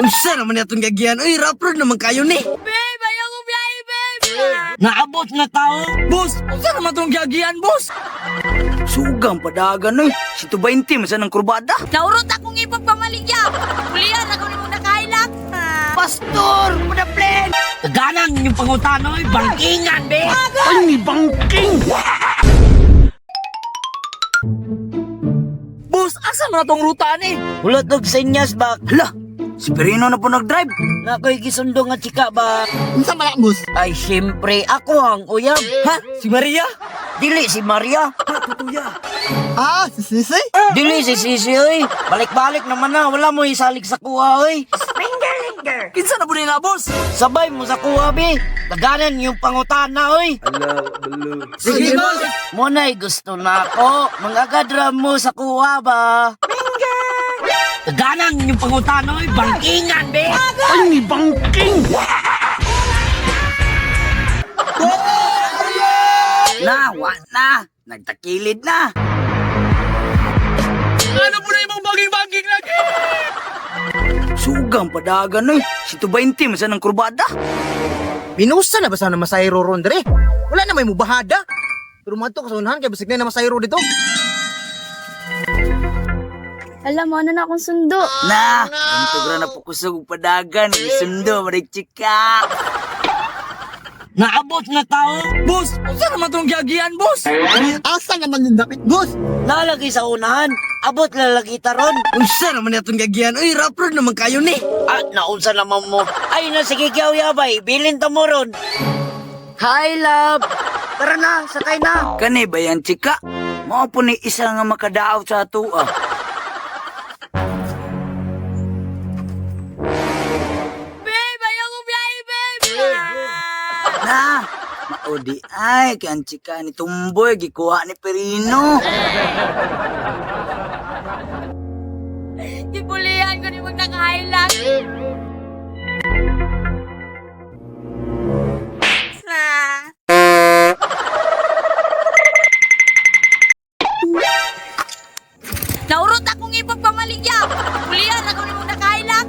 Unsa naman atong gagian? Uy, rough road naman kayo ni. Babe, ayaw ko biyahe, babe! Naabot na tao. Boss, unsa naman tong gagian, boss? Sugang padagan oy. Si 20 man ng kurbada. Naurot akong ipagpamaligya! Pulihan ako ni mong nakailak! Pastor, padaplin. Taganan yung pangutano, oy, bangkingan, be. Ay, ni bangking. Boss, asa man atong ruta ni? Hulot og senyas ba? Hala, si Perino na po nag-drive. Nakoy gisundo nga chika ba? Unsa man boss? Ay syempre ako ang uyab. Ha? Si Maria? Dili si Maria. Ah, si Sisi? Dili si Sisi oy. Balik-balik naman na wala mo isalig sa kuha oy. Kinsa na po ni na, boss? Sabay mo sa kuha bi. Daganan yung pangutana oy. Sige, boss. Muna'y gusto na ako. Mangagadra mo sa kuha ba? Taganan yung pangutano, oy, bangkingan, be. Ay, ni bangking. Na, wa na. Nagtakilid na. Ano po na imong baging-baging lagi? Sugang padagan oy. Si 20 man ng kurbada. Binusa na ba sana masayro ron dre? Wala na may mubahada. Pero madto ka sa unahan kay basig na masayro dito. Alam mo, ano na akong sundo? Na, untog ra na po kusog og padagan. Gisundo, marig chika. Naabot na tao. Boss, unsa naman tong gagian, boss? Asa naman yung dapit, boss? Lalagi sa unahan. Abot lalagi taron. Unsa naman atong gagian? Uy, rough road naman kayo ni. Ah, naunsa naman mo. Ay na sige kyaw yabay. Bilin ta mo ron. Hi love. Tara na, sakay na. Kani ba yan, chika? Mao po ni isa nga makadaaw sa ato ah. Babe, ayaw ko biyahe, babe! Na, maudi ay kay ang chika ni Tumboy gikuha ni Perino. Gipulihan ko ni mong nakailak! Naurot akong ipagpamaligya! Pulihan ako ni mong nakailak!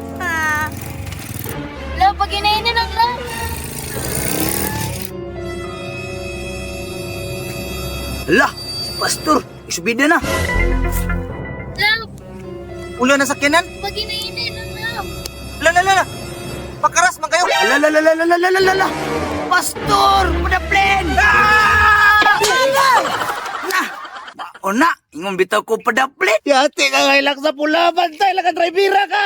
Love, pag hinainin ang love! Hala, si Pastor, isubida na. Love, Ulo na sakyanan. pag hinainin ang love! La la la la. Pakaras man kayo. Ala la la la la la la la la. Pastor, padaplin. Ah! Na, mao na, ingon bitaw ko padaplin. Yati ka ngay lang sa pula, bantay lang ka drivera ka.